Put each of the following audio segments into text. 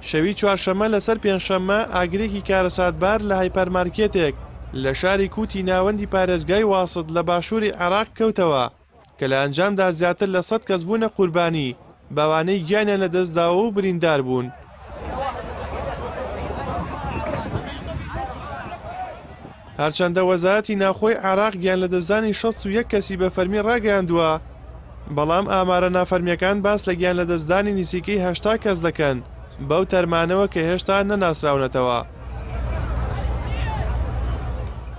شەوی چوارشەممە لەسەر پێنجشەممە ئاگرێکی کارەساتبار لە هایپەرمارکێتێک لە شاری کووتی ناوەندی پارێزگای واسط لە باشووری عێراق کەوتەوە کە لە ئەنجامدا زیاتر لە 100 کەس بوونە قوربانی بەوانەی گیانیان لەدەستداوە و بریندار بوون. هەرچەندە وەزارەتی ناوخۆی عێراق گیانلەدەستدانی 61 کەسی بە فەرمی ڕاگەیاندووە، بەڵام ئامارە نافەرمییەکان باس لە گیانلەدەستدانی نزیکەی 80 کەس دەکەن بەو تەرمانەوە کە هێشتا نەناسراونەتەوە.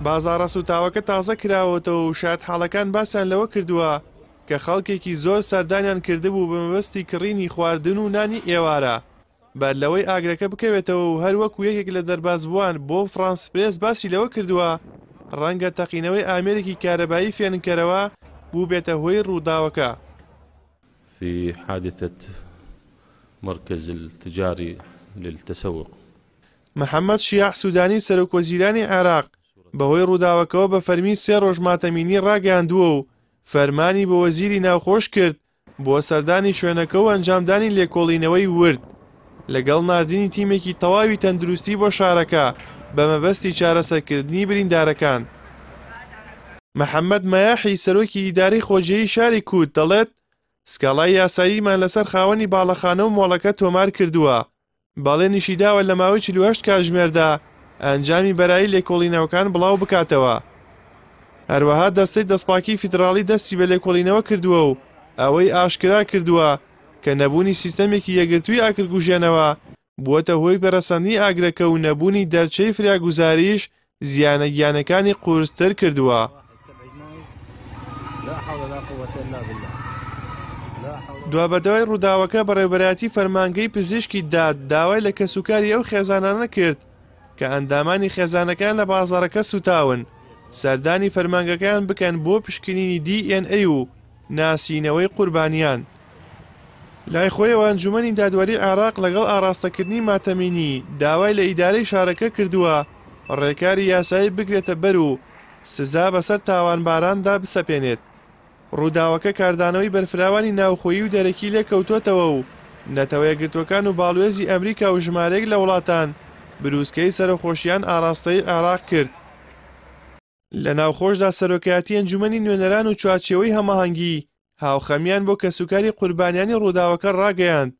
بازاڕە سووتاوەکە تازە کراوەتەوە و شایەتحاڵەکان باسیان لەوە کردووە کە خەڵکێکی زۆر سەردانیان کردبوو بە مەبەستی کڕینی خواردن و نانی ئێوارە بەر لەوەی ئاگرەکە بکەوێتەوە و هەر وەکو یەکێک لە دەربازبووان بۆ فرانس پرێس باسی لەوە کردووە ڕەنگە تەقینەوەی ئامێرێکی کارەبایی فێنککەرەوە بووبێتە هۆی ڕووداوەکە. في حادثة مركز التجاري للتسوق. محەممەد شیاع سوودانی سەرۆکوەزیرانی عێراق بەهۆی ڕووداوەکەوە بە فەرمی سێ ڕۆژ ماتەمینی ڕاگەیاندووە و فەرمانی بە وەزیری ناوخۆش کرد بۆ سەردانی شوێنەکە و ئەنجامدانی لێکۆڵینەوەی ورد لەگەڵ ناردنی تیمێکی تەواوی تەندروستی بۆ شارەکە بە مەبەستی چارەسەرکردنی بریندارەکان. محەممەد مەیاحی سەرۆکی ئیدارەی خۆجێیی شاری کووت دەڵێت، سکاڵای یاساییمان لەسەر خاوەنی باڵەخانە و مۆڵەکە تۆمار کردووە، بەڵێنیشی داوە لە ماوەی 48 کاتژمێردا ئەنجامی بەرایی لێکۆڵینەوەکان بڵاو بکاتەوە. هەروەها دەستەی دەستپاکی فیدراڵی دەستی بە لێکۆڵینەوە کردووە و ئەوەی ئاشکرا کردووە کە نەبوونی سیستەمێکی یەکگرتووی ئاگرکوژێنەوە بووەتە هۆی پەرەسەندنی ئاگرەکە و نەبوونی دەرچەی فریاگوزاریش زیانە گیانەکانی قورستر کردووە. دوابەدوای ڕووداوەکە بەڕێوەبەرایەتی فەرمانگەی پزیشکی داد داوای لە کەسوکاری ئەو خێزانانە کرد کە ئەندامانی خێزانەکەیان لە بازاڕەکە سووتاون سەردانی فەرمانگەکەیان بکەن بۆ پشکنینی دی ئێن ئەی و ناسینەوەی قوربانیان. لای خۆیەوە ئەنجومەنی دادوەری عێراق لەگەڵ ئاڕاستەکردنی ماتەمینی داوای لە ئیدارەی شارەکە کردووە ڕێکاری یاسایی بگرێتە بەر و سزا بەسەر تاوانباراندا بسەپێنێت. ڕووداوەکە کاردانەوەی بەرفراوانی ناوخۆیی و دەرەکی لێکەوتۆتەوە و نەتەوەیەکگرتووەکان و باڵوێزی ئەمریکا و ژمارەیەک لە وڵاتان بروسکەی سەرەخۆشیان ئاڕاستەی عێراق کرد. لە ناوخۆشدا سەرۆکایەتی ئەنجومەنی نوێنەران و چوارچێوەی هەماهەنگی هاوخەمیان بۆ کەسوکاری قوربانیانی ڕووداوەکە ڕاگەیاند.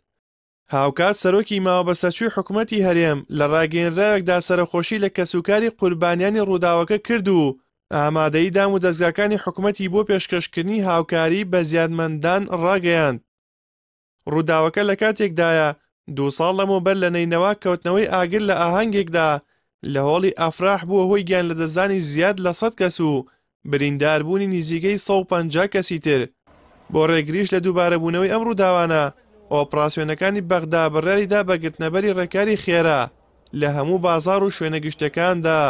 هاوکات سەرۆکی ماوەبەسەرچووی حکومەتی هەرێم لە ڕاگەیەنراوێکدا سەرەخۆشی لە کەسوکاری قوربانیانی ڕووداوەکە کرد و ئامادەیی دام و دەزگاکانی حکومەتی بۆ پێشکەشکردنی هاوکاری بە زیانمەندان ڕاگەیاند. ڕووداوەکە لە کاتێکدایە، دوو ساڵ لەمەوبەر لە نەینەوا کەوتنەوەی ئاگر لە ئاهەنگێکدا لە هۆڵی ئەفراح بووە هۆی گیانلەدەستدانی زیاد لە 100 کەس و برینداربوونی نزیکەی 150 کەسی تر. بۆ ڕێگریش لە دووبارەبوونەوەی ئەم ڕووداوانە، ئۆپراسیۆنەکانی بەغدا بڕیاری دا بە گرتنەبەری ڕێکاری خێرا لە هەموو بازاڕ و شوێنە گشتیەکاندا.